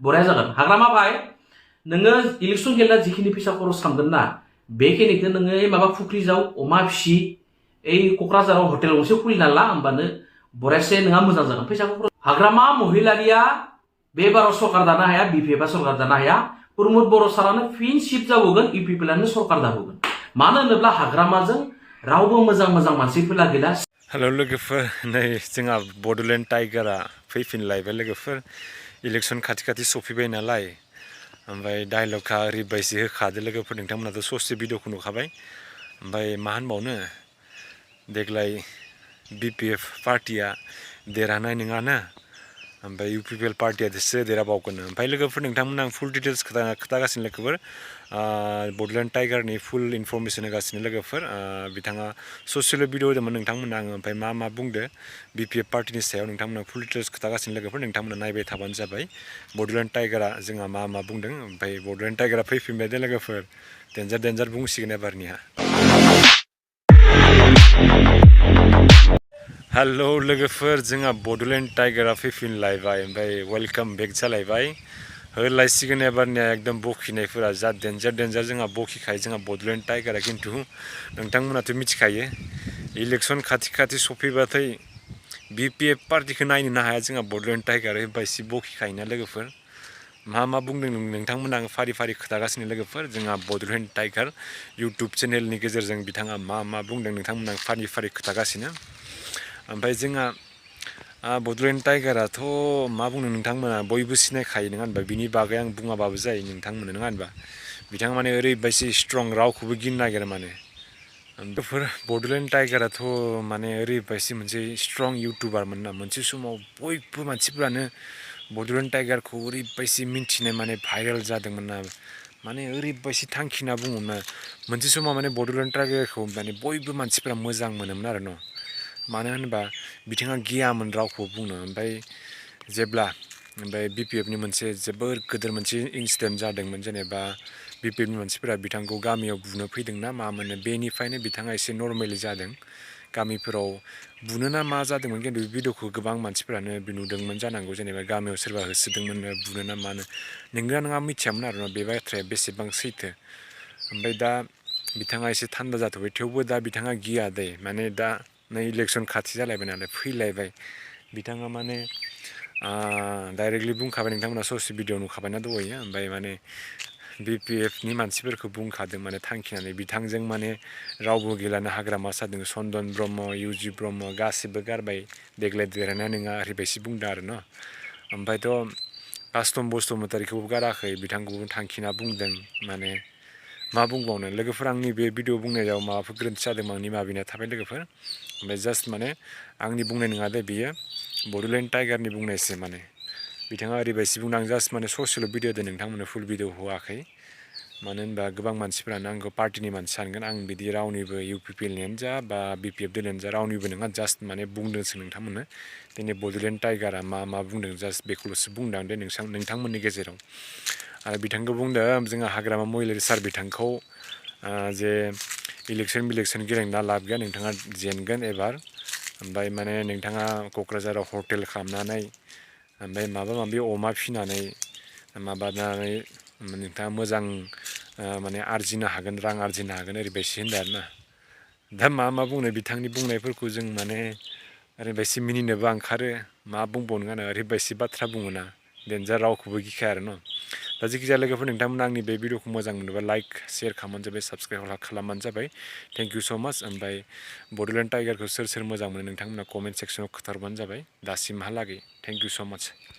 बराया जागोन हाग्रामा भाई नोङो इलेक्सन गेलेना जिखिनि फैसा खरस खालामगोन ना बेखिनिखौ नोङो माबा फुख्रि जाव अमा फिसि ओइ क'क्राझाराव हटेल गंसे खुलिना ला होमबानो बरायासे नोंहा मोजां जागोन फैसाखौ खरस हाग्रामा महिलारिया बे बाराव सरकार दानो हाया बिपिएफआ सरकार दानो हाया प्रमद बर' सारानो फिन सिट जाबोगोन इउपिपिएलआनो सरकार दाबोगोन मानो होनोब्ला हाग्रामाजों रावबो मोजां मोजां मानसिफोरा गैला हेल' लोगोफोर नै जोंहा बड'लेण्ड टाइगारा फैफिनलायबाय लोगोफोर इलेक्सन खाथि खाथि सफैबाय नालाय ओमफ्राय डायलगखा ओरैबायदि होखादो लोगोफोर नोंथांमोनाथ' ससे भिडिअखौ नुखाबाय ओमफ्राय मा होनबावनो देग्लाय बिपिएफ पार्टिया देरहानाय नङाना ओमफ्राय इउपिपिएल पार्टियासो देरहाबावगोन ओमफ्राय लोगोफोर नोंथांमोना आं फुल डिटेल्स खोथागासिनो लोगोफोर बड'लेण्ड टाइगारनि फुल इनफरमेसन होगासिनो लोगोफोर बिथाङा ससियेल भिडिअ होदोंमोन नोंथांमोना आङो ओमफ्राय मा बुंदो बिपिएफ पार्टिनि सायाव नोंथांमोना फुल डिटेल्स खोथागासिनो लोगोफोर नोंथांमोना नायबाय थाबानो जाबाय बड'लेण्ड टाइगारा जोंहा मा बुंदों ओमफ्राय बड'लेण्ड टाइगारा फैफिनबाय दे लोगोफोर देन्जार बुंसिगोन एबारनिया हेल' लोगोफोर जोंहा बड'लेण्ड टाइगारा फैफिनलायबाय ओमफ्राय वेलकाम बेक जालायबाय होलायसिगोन एबारनिया एकदम बखिनायफोरा जा देन्जार जोंहा बखिखायो जोंहा बड'लेण्ड टाइगारा खिन्थु नोंथांमोनाथ' मिथिखायो इलेक्सन खाथि सफैबाथाय बिपिएफ पार्टिखौ नायनोनो हाया जोंहा बड'लेण्ड टाइगार एसे बखिखायोना लोगोफोर मा बुंदों नोंथांमोना आं फारि खोथागासिनो लोगोफोर जोंहा बड'लेण्ड टाइगार इउटुब चेनेलनि गेजेरजों बिथाङा मा बुंदों नोंथांमोना आं फारि खोथागासिनो ओमफ्राय जोंहा बड'लेण्ड टाइगाराथ' मा बुंनो नोंथांमोना बयबो सिनायखायो नङा होनबा बिनि बागै आं बुङाबाबो जायो नोंथांमोना नङा होनबा बिथाङा माने ओरैबायदि स्ट्रं रावखौबो गिनो नागिरा माने बेफोर बड'लेण्ड टाइगाराथ' माने ओरैबायदि मोनसे स्ट्रं इउटुबारमोन ना मोनसे समाव बयबो मानसिफ्रानो बड'लेण्ड टाइगारखौ ओरैबायदि मिन्थिनाय माने भाइरेल जादोंमोन ना माने ओरैबायदि थांखिना बुङोमोन मोनसे समाव माने बड'लेण्ड टाइगारखौ माने बयबो मानसिफ्रा मोजां मोनोमोन आरो न' मानो होनोबा बिथाङा गियामोन रावखौ बुंनो ओमफ्राय बिपिएफनि मोनसे जोबोर गिदिर मोनसे इन्सिडेन्ट जादोंमोन जेनेबा बिपिएफनि मानसिफोरा बिथांखौ गामियाव बुनो फैदोंना मा मोनो बेनिफ्रायनो बिथाङा एसे नर्मेलि जादों गामिफोराव बुनो ना मा जादोंमोन खिन्थु बे भिडिअखौ गोबां मानसिफोरानो नुदोंमोन जानांगौ जेनेबा गामियाव सोरबा होसोदोंमोन बुनो ना मानो नोंहा मिथियामोन आरो बे बाथ्राया बेसेबां सैथो ओमफ्राय दा बिथाङा एसे थान्दा जाथ'बाय थेवबो दा बिथाङा गिया दे माने दा नै इलेक्सन खाथि जालायबाय नालाय फैलायबाय बिथाङा माने डाइरेक्टलि बुंखाबाय नोंथांमोना ससे भिडिअ नुखाबायना दहायो ओमफ्राय माने बिपिएफनि मानसिफोरखौ बुंखादों माने थांखिनानै बिथांजों माने रावबो गैलानो हाग्रामा सादों चन्दन ब्रह्म इउजि ब्रह्म गासिबो गारबाय देग्लाय देरहानाय नङा ओरैबायदि बुंदों आरो न' ओमफ्रायथ' कास्टम बसुमतारीखौबो गाराखै बिथांखौबो थांखिना बुंदों माने मा बुंबावनो लोगोफोर आंनि बे भिडिअ बुंनायाव माबाफोर गोरोन्थि जादोंमोन आंनि माबिना थाबाय लोगोफोर ओमफ्राय जास्ट माने आंनि बुंनाय नङा दे बियो बड'लेण्ड टाइगारनि बुंनायसो माने बिथाङा ओरैबायदि बुंदों आं जास्ट माने ससेल' भिडिअ दोन नोंथांमोननो फुल भिडिअ होआखै मानो होनबा गोबां मानसिफोरानो आंखौ पार्टिनि मानसि सानगोन आं बिदि रावनिबो इउपिपिएलनियानो जा बा बिपिएफ दोलोयानो जा रावनिबो नङा जास्ट माने बुंदोंसो नोंथांमोननो दिनै बड'लेण्ड टाइगारा मा बुंदों जास्ट बेखौल'सो बुंदों दे नोंथांमोननि गेजेराव आरो बिथांखौ बुंदों जोंहा हाग्रामा महिलारि सार बिथांखौ जे इलेक्सन गेलेना लाब गैया नोंथाङा जेनगोन एबार ओमफ्राय माने नोंथाङा क'क्राझाराव हटेल खालामनानै ओमफ्राय माबा अमा फिनानै माबानानै नोंथाङा मोजां माने आरजिनो हागोन रां आरजिनो हागोन ओरैबायदि होनदों आरो ना दा मा बुंनो बिथांनि बुंनायफोरखौ जों माने ओरैबायदि मिनिनोबो ओंखारो मा बुंबावनो ओरैबायदि बाथ्रा बुङोना देन्जार रावखौबो गिखाया आरो न' दा जेखिजाया लोगोफोर नोंथांमोना आंनि बे भिडिअखौ मोजां मोनोबा लाइक शेयार खालामबानो जाबाय साबसक्राइब खालामबानो जाबाय थेंक इउ स' माच ओमफ्राय बड'लेण्ड टाइगारखौ सोर मोजां मोनो नोंथांमोना कमेन्ट सेक्सनाव खोन्थाहरबानो जाबाय दासिमहालागै थेंक इउ स' माच